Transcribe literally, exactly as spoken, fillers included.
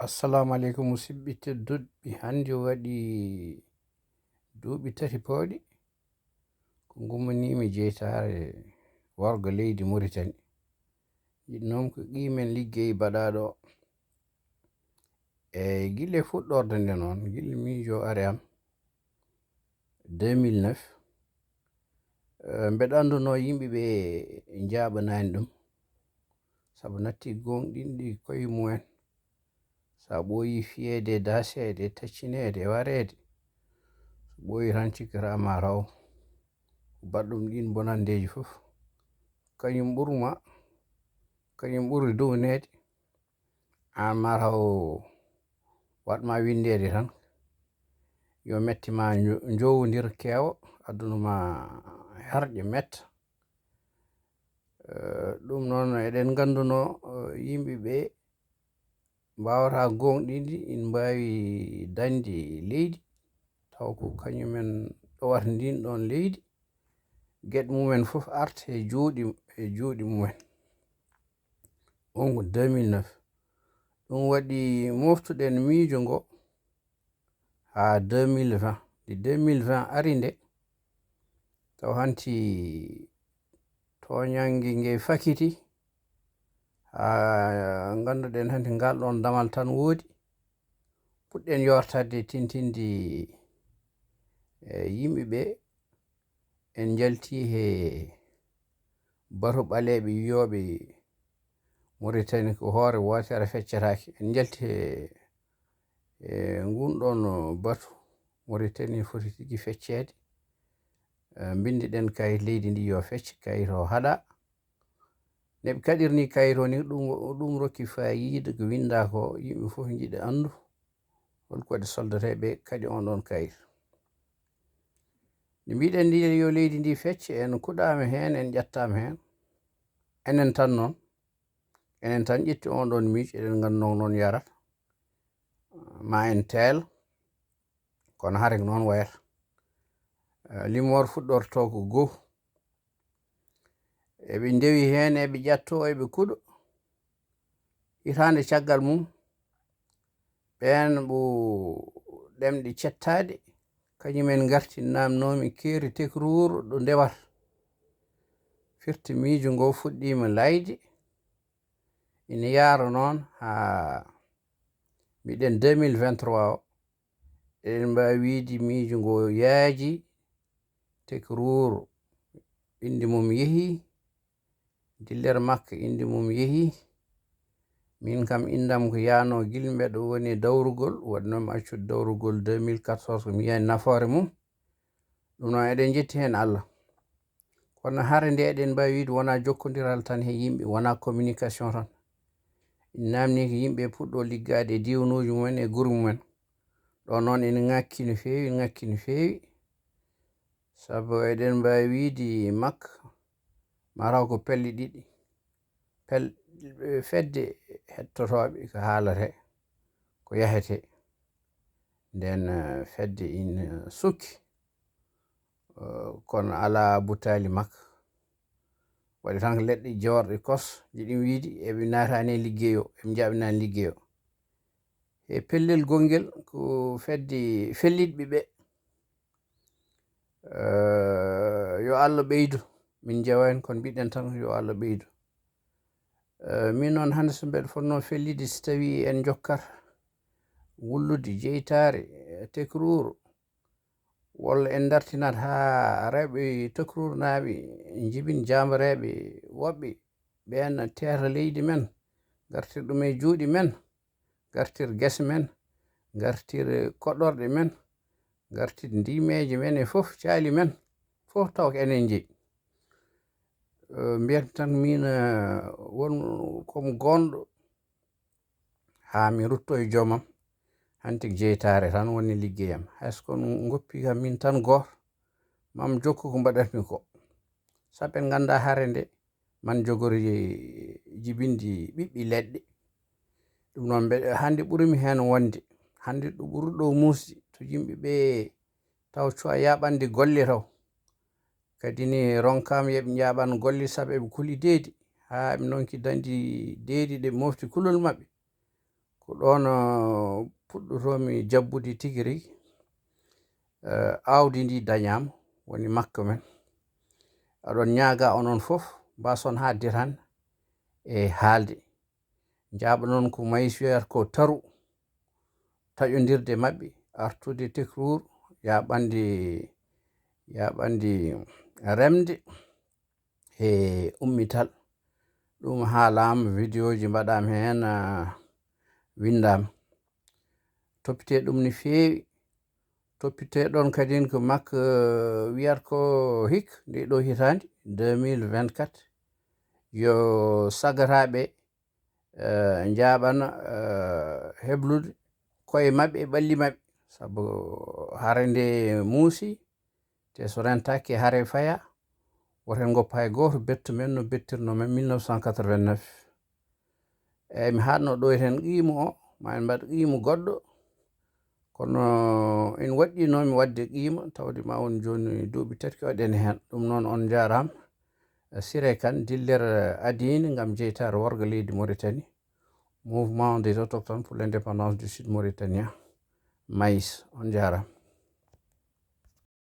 Assalamu aleykum, musidɓe tedduɓe. Hannde waɗi duuɓi tati pawɗi ko ngummaniimi jeytaare wargo leydi Mauritanie. Yiɗnoom ko qiimen liggey baɗaaɗo o. E gila fuɗɗorde nde noon, gila miijo ari am deux mille neuf, eh, mbeɗa anndunoo yimɓe ɓe njaaɓanaani ɗum, sabu natti gooŋɗinɗi koye mumen. So a ɓooyii fiyeede, daaseede, taccineede, wareede, so ɓooyii tan cikkataa ma raw ko baɗɗum ɗiin bonanndeeji fof. Kañum ɓurma, kañum ɓuri duwneede, aan ma taw waɗ ma winndeede tan. Yo mette ma njo-, njowondir keewa, aduna ma harƴe metta. Eh, ɗum noon eɗen nganndunoo, eh, yimɓe ɓe mbaawata gooŋɗinde, ina mbaawi dañde leydi, taw ko kañumen ɗowata ndiin ɗoon leydi, geɗe mumen fof arta e juuɗe, e juuɗe mumen. Oon ko deux mille neuf. Ɗum waɗi moftuɗen miijo ngo haa deux mille vingt. Nde deux mille vingt ari nde, taw hanti tooñannge nge fakiti, haa ngannduɗen hanti ngal ɗoon damal tan woodi. Puɗɗen yoortade tintinde, e, yimɓe ɓe. En njalti he batu ɓaleeɓe wiyooɓe Mauritanie ko hoore wootere feccetaake. En njalti he, e ngun ɗoon batu Mauritanie foti tigi fecceede. Eh, mbinndi-ɗen kayit leydi ndi yo fecce, kayit o haɗa. Ne ɓe kaɗirni kayit o ni, ɗum, ɗum rokki faayiida ko winndaa ko, yimɓe fof njiɗi anndu hol ko waɗi soldatee ɓe kaɗi on ɗon kayit. Nde mbiɗen ndi yo leydi ndi fecce, en kuɗaama heen, en ƴattaama heen. Enen tan noon, enen tan ƴetti on ɗon miijo, eɗen nganndi noon yarata. Ma en teel, kono hare ko noon wayata. Eh, limoore fuɗɗortoo ko goo. Eɓe ndewi heen, eɓe ƴattoo, eɓe kuɗo. Hitaande caggal mum, ɓeen ɓu ɗemɗe cettaaɗe, kañumen ngarti, naamnoomi keeri Tekruur ɗo ndewata. Firti miijo ngo fuɗɗiima layde, ina yaara noon haa mbiɗen deux mille vingt-trois o. Eɗen mbaawi wiyde miijo ngo yaaji, Tekruur innde mum yehii, dillere makko innde mum yehii. Min kam, innde am ko Yaano, gila mbeɗa woni e dawrugol, waɗnoo mi accude dawrugol deux mille quatorze, ko mi yiyani nafoore mum. Ɗum noon, eɗen njetti heen Allah. Kono hare nde, eɗen mbaawi wiyde wonaa jokkondiral tan he yimɓe, wonaa communication tan. Ina naamnii ko yimɓe puɗɗoo liggaade e diiwanuuji mumen e gure mumen. Ɗo noon ene ŋakki no feewi, ŋakki no feewi. Sabu eɗen mbaawi wiyde makka, mataw ko pelle ɗiɗi. Pel-, fedde hettotooɓe ko haalatee, ko yahetee. Nden, eh, fedde ina sukki, eh, kono alaa butaali makka. Waɗi tan ko leɗɗe joorɗe kos, jiɗi wiyde eɓe naatani e liggey o, eɓe njaɓinaani liggey o. E pellel gongel ko fedde fellitɓe ɓe. Eh, yo Allah ɓeydu. Min njewaani, kono mbiɗen tan yo Allah ɓeydu. Eh, min noon hannde so mbeɗa fotnoo fellitde, so tawii en njokkat wullude jeytaare, eh, Tekruur, walla en ndartinat haa rewɓe Tekruurnaaɓe njibin jaambareeɓe woɓɓe, ɓeen teeta leydi men, ngartir ɗum e juuɗe men, ngartir gese men, ngartir koɗorɗe men, ngartir ndimeeje men e fof, caali men, fof taw ko enen njeyi. Eh, mbiyat tan min, eh, won ko mi goonɗo, haa mi rutto e joomam, hanti ko jeytaare tan woni liggey am. Hay so kono ngoppi kam min tan gooto, maa mi jokku ko mbaɗatmi ko. Sabu en nganndaa hare nde, man jogori jibinde ɓiɓɓe leɗɗe. Ɗum noon, mbe-, hannde ɓurumi heen wonde. Hannde ɗo ɓuri ɗo muusde, to yimɓe ɓe taw cuwa yaaɓande golle taw. Kadi ni ronkaama yo ɓe njaaɓan golle sabu eɓe kuli deedi, haa eɓe ndonki dañde deedi ɗe mofti kulol maɓɓe. Ko ɗoon puɗɗotoomi jabbude tigi rigi. Aawdi ndi dañaama, woni makka men. Aɗon ñaaga onon fof mbaason haalde tan e haalde. Njaaɓa noon ko Maïs wiyata ko taru, taƴondirde maɓɓe, artude Tekruur, yaaɓande, yaaɓande remde e ummital. Ɗum haalaama, vidéo ji mbaɗaama heen, winndaama. Toppitee ɗum no feewi. Toppitee ɗoon kadi ko makka wiyata ko hik nde ɗo hitaande deux mille vingt-quatre. Yo sagataaɓe njaaɓana heblude koye maɓɓe e ɓalli maɓɓe, sabu hare nde muusi, te so rentaaki hare faya, woten ngoppa hay gooto bettu men no bettirno men mille neuf cent quatre-vingt-neuf. Eeyi, mi haɗno ɗo heen qiimo o, ma en mbaɗ qiimo goɗɗo, kono en waɗɗinoomi waɗde qiimo, tawde ma won jooni duuɓi tati ko eɗen heen. Ɗum noon on njaaraama. Siré Kane, dillere adiinde ngam jeytaare worgo leydi Mauritanie, Mouvement des Autochtones pour l'Indépendance du Sud Mauritanie, Maïs. On njaaraama.